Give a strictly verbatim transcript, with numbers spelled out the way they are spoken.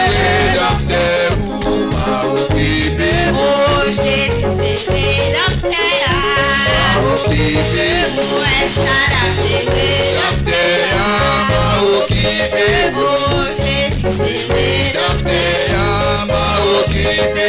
Redanmtè ou, m a okipe w. O Jezi se Redanmtè a. M a okipe w. Ou Èl Chada se Redanmtè a. M a okipe w. O Jezi se Redanmtè a. M a okipe